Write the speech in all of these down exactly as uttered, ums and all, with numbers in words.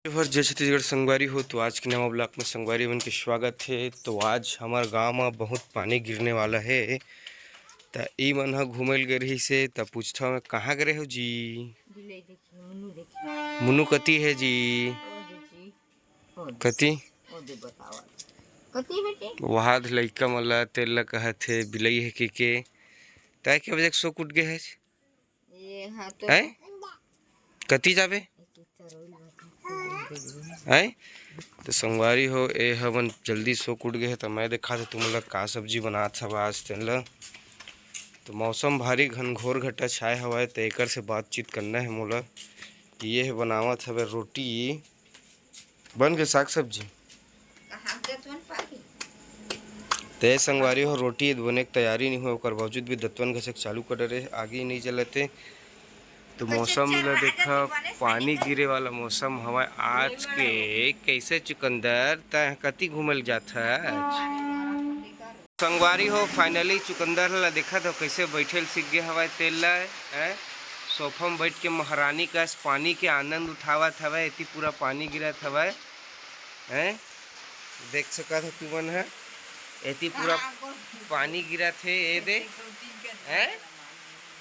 हर जय छत्तीसगढ़ संगवारी हो। तो आज के नवा ब्लॉग में संगवारी मन के स्वागत है। तो आज हमार गांव में बहुत पानी गिरने वाला है। त ई मन ह घूमे ल गे रहिस हे, त पूछथव मैं, "कहाँ गे रहे हो जी?" बिलाई देखी, मुन्नू देखी। मुन्नू कति है जी? ओ दे जी। ओ दे। कति? ओ दे बतावा। कति बेटे? वहाद लइका मन ला तेल ला कहत हे, बिलाई है के के। तय के बजे के सो कुट गे है? ये हाँ तो हैं? कति जाबे? हैं? तो संगवारी हो, ए हमन जल्दी सो कुट गे हे, त मैं देखा था तुमन ला का सब्जी बनात हव आज तेन ला। तो मौसम भारी घनघोर घटा छाए हवय, त एकर से बातचीत करना है मोला कि ये बनावत हवे रोटी, बन के साग सब्जी। ते संगवारी हो, रोटी बने के तैयारी नहीं हुआ, ओकर बावजूद भी दतवन घसक चालू कर डरे, आगी नहीं जलते। तो मौसम ल देखा, पानी गिरे वाला मौसम हवय आज के। कैसे चुकंदर, तैं कति घूमे ल जात हस? संगवारी हो, finally चुकंदर ला देखत हो, कैसे बैठे ल सीख गे हवय तेल ला, हैं? सोफा में बैठ के महारानी कस पानी के आनंद उठावत हवय। एती पूरा पानी गिरत हवय, हैं? देख सकत हो तुमन ह, एती पूरा पानी गिरत हे, ए दे, हैं?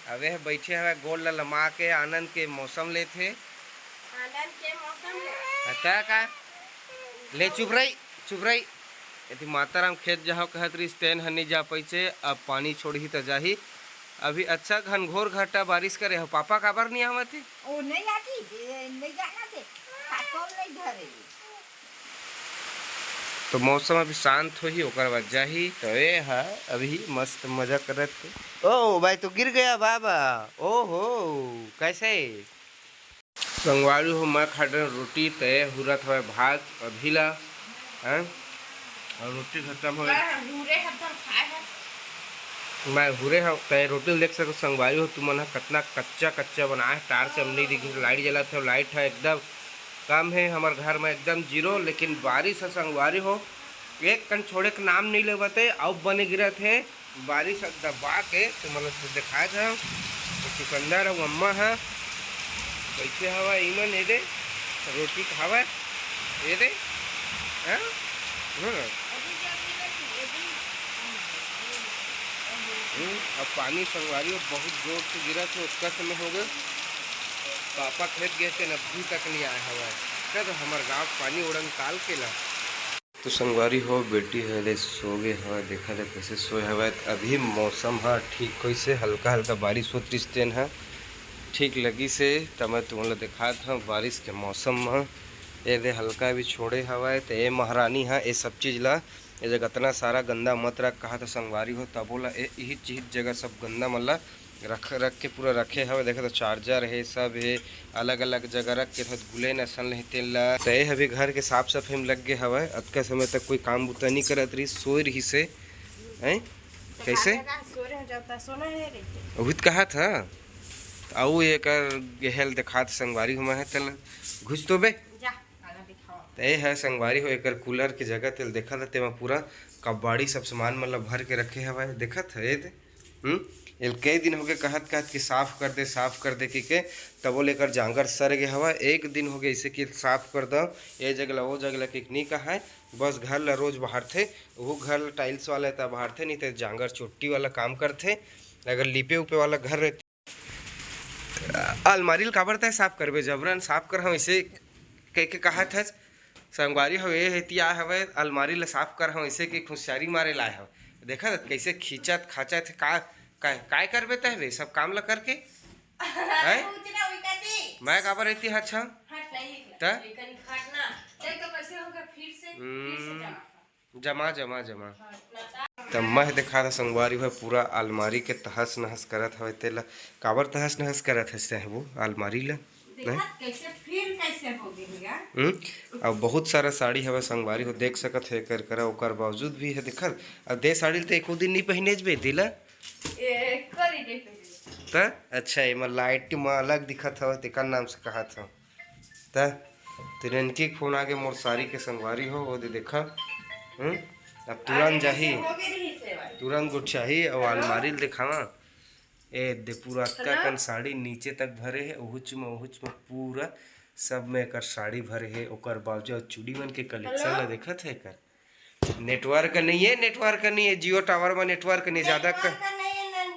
अबे ह बैठे हवय, गोड़ ला लमा के आनंद के मौसम लेथे। आनंद के मौसम ले। हता का? ले चुप रही, चुप रही। यदि माता राम खेत जाहव कहत रहिस, तेन ह नइ जा पइसे, अब पानी छोड़ही त जाही। अभी अच्छा घनघोर घटा बारिश करे हो, पापा काबर नइ आवत हे? ओ नइ आती, ए, नइ जाना दे, खाको नइ धरे। तो मौसम अभी शांत होही, ओकर बाद जाही। तो ए ह अभी मस्त मजा करत हे। ओ भाई, तो गिर गया बाबा। ओहो, कैसे? संगवारी हो, मैं खा डरें रोटी, तय हुरत हवय भात अभी ला, हैं? और रोटी खत्म हो गई। मैं हुरे हव, तय रोटी ल देख सको संगवारी हो, तुमन ह कतना कच्चा कच्चा बनाए हे, टार्च हम नहीं दिखी, लाइट जलत हे, लाइट है एकदम कम है हमर घर में, एकदम जीरो। लेकिन बारिश है संगवारी हो, एक कन छोड़े के नाम नहीं लेवत है, अउ बने गिरत है। बारिश ह दबा के तुमन ल देखात हव। तो चुकंदर अउ अम्मा ह बइठे हवय, इमन ए दे रोटी खावय, ए दे, हाँ? हाँ। हम्म, अब पानी संगवारी हो बहुत जोर से गिरत हे, ओतका समय हो गए, पापा खेत गए थे, अभी तक नहीं आए हवय। क्या तो हमार गाँव पानी उड़न काल के ला। तो संगवारी हो, बेटी ह एदे सो गे हवय, देखा दे कइसे सोए हवय। अभी मौसम ह ठीक होइस हे, हल्का हल्का बारिश होत रिहिस तेन ह ठीक लगिस हे। त मैं तुमन ल देखात हव बारिश के मौसम म एदे हल्का भी छोड़े हवय। त ए महारानी ह ए सब चीज ल, ए जगह अतना सारा गंदा मत रख, कहा त संगवारी हो, तबो ल ए इही चीज जगह सब गंदा मन ल रख, रख के पूरा रखे हवय। देखा तो चार्जर हे, सब हे, अलग-अलग जगह रख के थोड़ा गुले न असन ले तेन ला। त ए ह भी घर के साफ सफाई में लग गे हवय। अतका समय तक कोई काम बुता नइ करत रहिस, सोए रहिस हे। हैं? कैसे? सोए रह जाता, सोना है रे। उहित कहा था। अउ एकर गेहल देखात संगवारी हो, मैं ह तेला घुस तो बे। जा, काला दिखावा। त ए ह संगवारी हो, एकर कूलर के जगह तेल देखत ह, तेमा पूरा कबाड़ी सब सामान मन ल भर के रखे हवय। देखत ह ए दे। हम्म? एल कई दिन होगे कहत कहत कि साफ कर दे, साफ कर दे कहिके, तबो ले एकर जांगर सर गे हवय। एक दिन होगे अइसे कि साफ कर दव, ए जगह ला, ओ जगह ला कहिके नी कहय, बस घर ला रोज बहारथे, ओहू घर ला टाइल्स वाला त बहारथे, नहीं त जांगर चोट्टी वाला काम करथे। अगर लिपे उपे वाला घर रहिथे, अलमारी ल काबर तय साफ करबे, जबरन साफ कर, हम अइसे कहिके कहत हस। संगवारी हो, ए हेती आय हवय, अलमारी ल साफ कर, हम अइसे के खुशियारी मारे लाय हव। देखत हस, कइसे खींचत खाचत हे, का, का, काय करबे तय बे, सब काम ल करके? हैं? मैं काबर एती हच, हम? हट नहीं, त? लेकिन हट ना। देख तो कैसे होगा फिर से, फिर से हम्म। जमा। जमा, जमा, जमा। त मैं देखा था संगवारी भाई, पूरा अलमारी के तहस नहस करत हवे। तेला काबर तहस नहस करत हस तैं वो अलमारी ला? देखत कैसे, फिर कैसे हो गई यार? हम्म? अब बहुत सारा साड़ी हवे संगवारी हो, देख सकत हे कर करा, ओकर बावजूद भी है देखत। अब दे साड़ी ल त एको दिन नहीं पहिने जबे, दिला? ए, करी नहीं पहिने। त अच्छा, एमा लाइट म अलग दिखत हवे, तेकर नाम से कहत हव। त, त रिंकी के फोन आगे, मोर सारी के संगवारी हो, ओ दे देखा। हम्म? अब तुरंत जाही, तुरंत गोठियाही, अउ अलमारी ल देखावा। ए दे, पूरा अतका कन साड़ी नीचे तक भरे हे, ओहुच म, ओहुच म पूरा सब में एकर साड़ी भरे हे, ओकर बावजूद चूड़ी मन के कलेक्शन ला देखत हे एकर। नेटवर्क नहीं है, नेटवर्क नहीं है, जियो टावर में नेटवर्क नहीं, ज्यादा क-,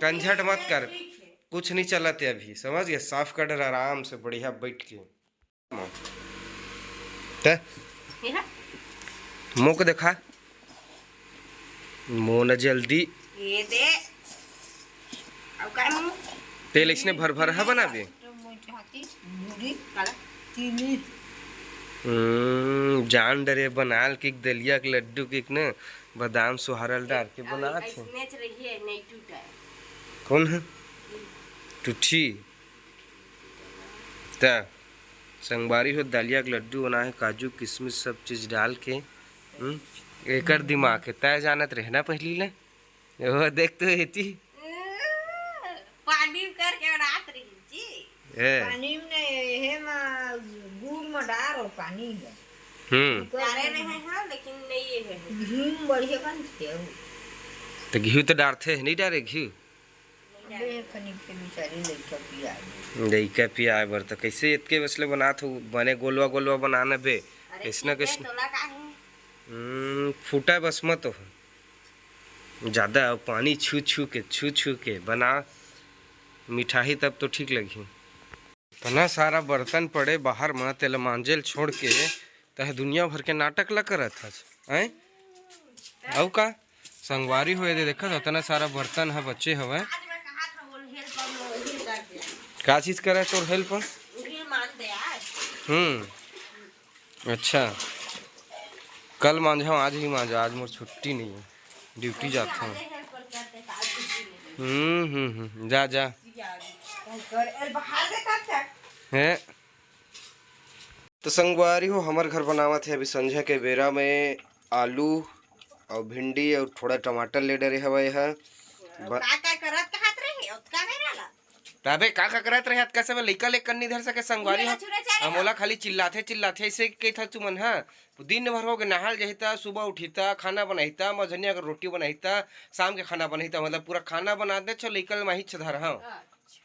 कंझट मत कर। कुछ नहीं चलत है अभी, समझ गए? साफ कर डर आराम से, बढ़िया बैठ के। ते? मुख देखा, मोन जल्दी। ये दे। अब का मुंह? तेल इसने भर भर हा बनाबे। तो मुंह चाहती, बूढ़ी, काला, चीनी। हम्म, जान डरे बनाल के दलिया के लड्डू के न बादाम सुहारल डार के बनात हे। इसने च रही है, नहीं टूटा है। कौन है? टूठी। त संगवारी हो, दलिया के लड्डू बनाए हे, काजू, किशमिश, सब चीज डाल के। हम्म, एकर दिमाग हे, तय जानत रहे ना पहली ले। ओ, देख तो एती। पानी करके रात रही जी। ए। पानी में नहीं, हे मा गुड़ में डारो पानी है। हम्म। डारे रहे हैं, लेकिन नहीं ये है। घी में बढ़िया बनते हो। तो घी तो डारते हैं, नहीं डारे घी? अबे, खनिक के बेचारी लइका पिया गई। लइका पिया बर त कैसे इतके बसले बनात हो? बने गोलवा गोलवा बनाना बे। अरे ऐसना ठीक है, कैसना? तोला का है? हम्म, फूटा बस मत हो। ज्यादा पानी छू छू के, छू छू के बना मिठाई, तब तो ठीक लगही। इतना सारा बर्तन पड़े बाहर म, तेला मांजे ल छोड़ के तह दुनिया भर के नाटक ला करत हस, हैं? अउ का? संगवारी हो, एदे देखत, इतना सारा बर्तन ह बचे हवय। का चीज करे तोर हेल्प? हम्म, अच्छा, कल मांझा, आज ही मांझा, आज मोर छुट्टी नहीं है, ड्यूटी जाता हूँ। हम्म हम्म हम्म, जा जा। हैं? तो संगवारी हो, हमर घर बनावत हे अभी संझा के बेरा में आलू अउ भिंडी अउ थोड़ा टमाटर ले डरे हवय ह। ब- का का करत कहत रहे ओतका बेरा ला? तबे का का करत रहे, अतका समय लइका ले कन्नी धर सके संगवारी हो। चूरा चारे हमोला खाली चिल्लाथे चिल्लाथे ऐसे के था तुमन ह। दिन भर हो गे, नहाल जही त, सुबह उठी त, खाना बनाही त, मझनिया के रोटी बनाही त, शाम के खाना बनाही त, मतलब पूरा खाना बना दे छो, लइका ले माही छ धर हव।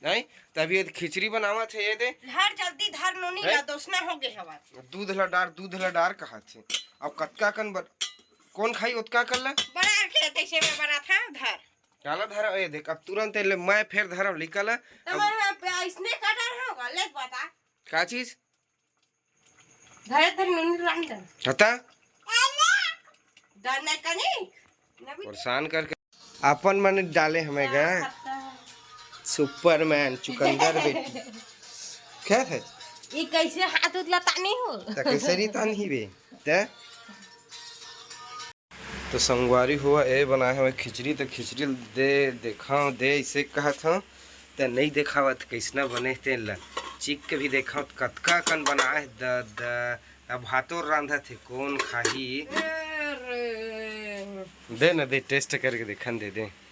नहीं, तभी ये खिचड़ी बनावत हे, ये दे। धर जल्दी धर नोनी हैं? ला दोसना हो गे हवा। दूध ला डार, दूध ला डार कहा थे। अब कतका कन बर-, कौन खाई ओतका कर ला? बड़ा के तैसे में बना था, धर। काला धर, ये देख, अब तुरंत ले मैं फेर धरम लिकल। तो अब मैं पे इसने कटर होगा, ले बता। का चीज? धर, धर नोनी रान दे। हता? डर नहीं कनी। परेशान करके अपन मन डाले हमें गा। सुपरमैन चुकंदर बेटी। क्या है? ये कैसे हाथ उतला तानी हो? त कैसे री तानी बे? ते? तो संगवारी हो, ए बनाए हवे खिचड़ी, तो खिचड़ी दे देखाओ दे, इसे कहत हूँ। ते नहीं देखावत कैसना बने तेन ला। चिक के भी देखाओ, कतका कन बनाए द, द। अब हाथों रांधत हे, कौन खाही? अरे। दे न दे, टेस्ट करके देखन दे दे।